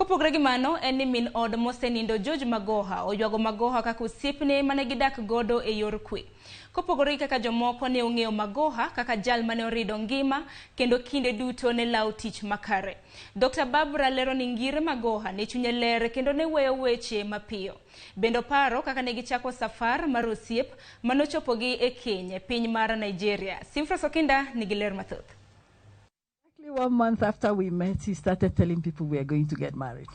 Kopogore gi mano, en ni min od mosenindo George Magoha oywago Magoha kaka osiepne mane gidak godo e yor kwe. Kopogore gi kaka jomoko ne ong'eyo Magoha kaka jal mane orido ngima kendo kinde duto ne lawo tich makare. Dr. Barbara lero ni Ngire Magoha ne chunye ler kendo ne weyo weche mapiyo. Bende oparo kaka ne gichako safar mar osiep manochopogi e keny e piny mar Nigeria. Simfros Okinda nigi ler mathoth. Exactly 1 month after we met, he started telling people we are going to get married.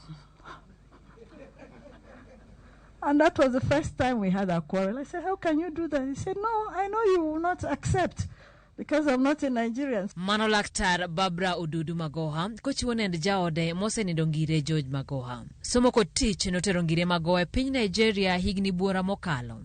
And that was the first time we had a quarrel. I said, "How can you do that?" He said, "No, I know you will not accept because I'm not a Nigerian." Mano Laktar Barbara Odudu Magoha kochiwo nend jaode mosenindo Ngire George Magoha. Somo kod tich notero Ngire Magoha e piny Nigeria higni buora mokalo.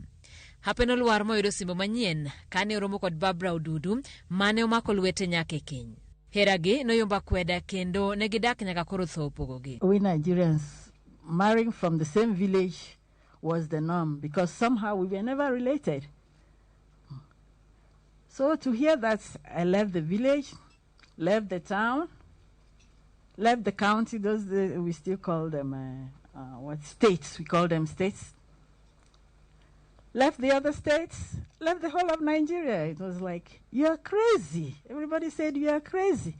Hape nolwar moyudo simbo manyien kane oromo kod Barbara Odudu mane omako lwete nyaka e keny. Heragi noyombo akweda kendo ne gidak nyaka koro tho opogogi. We Nigerians marrying from the same village was the norm because somehow we were never related. So to hear that I left the village, left the town, left the county, those we still call them what, states, we call them states. Left the other states, left the whole of Nigeria. It was like, "You are crazy." Everybody said, "You are crazy.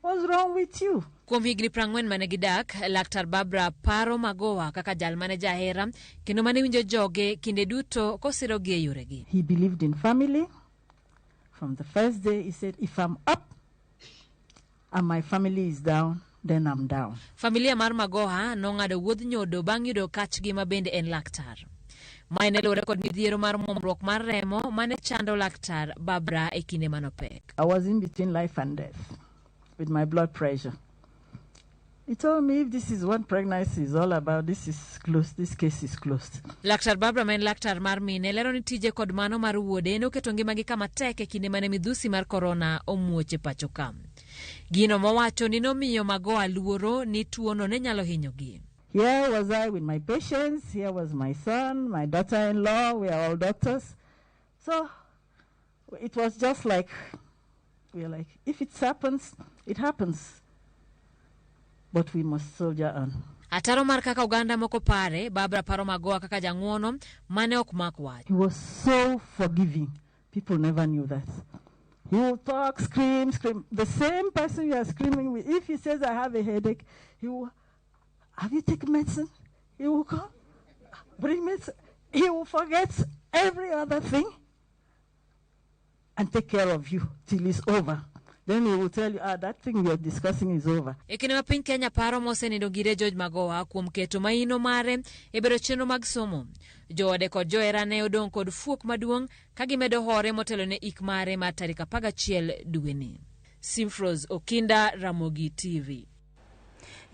What's wrong with you?" Kuom higni 40 mane gidak, Laktar Barbara paro Magoha kaka jal mane jahera kendo mane winjo joge kinde duto kosirogi e yoregi. He believed in family. From the first day, he said, "If I'm up and my family is down, then I'm down." Familia mar Magoha nong'ado wuodh nyodo bang' yudo kachgi ma bende en laktar. Mae ne luwore kod midhiero mar muomruok mar remo mane chando Laktar Barbara e kinde manopek. I was in between life and death with my blood pressure. He told me, "If this is what pregnancy is all about, this is closed, this case is closed." Laktar Barbara ma en laktar mar mine lero ni tije kod mano mar wuode noketo ngimagi kama tek e kinde mane midhusi mar korona omuoch e pacho ka. Gino mowacho ni nomiyo Magoha luoro ni tuono ne nyalo hinyogi. Here was I with my patients, here was my son, my daughter in law, we are all doctors. So it was just like, we are like, if it happens, it happens. But we must soldier on. Ataro mar kaka oganda moko pare, Barbara paro Magoha kaka jang'uono mane ok mak wach. He was so forgiving. People never knew that. He will talk, scream, scream. The same person you are screaming with, if he says, "I have a headache," he will, "Have you taken medicine?" He will come, bring medicine. He will forget every other thing and take care of you till it's over. Then he will tell you, "Ah, that thing we are discussing is over." E kinde ma piny Kenya paro mosenindo Ngire George Magoha kuom keto maino mare e bero chenro mag somo. Joode kod joherane odong' kod fuok maduong' ka gimedo hore motelo ne ik mare mar tarik 11 dweni. Simfros Okinda, Ramogi TV.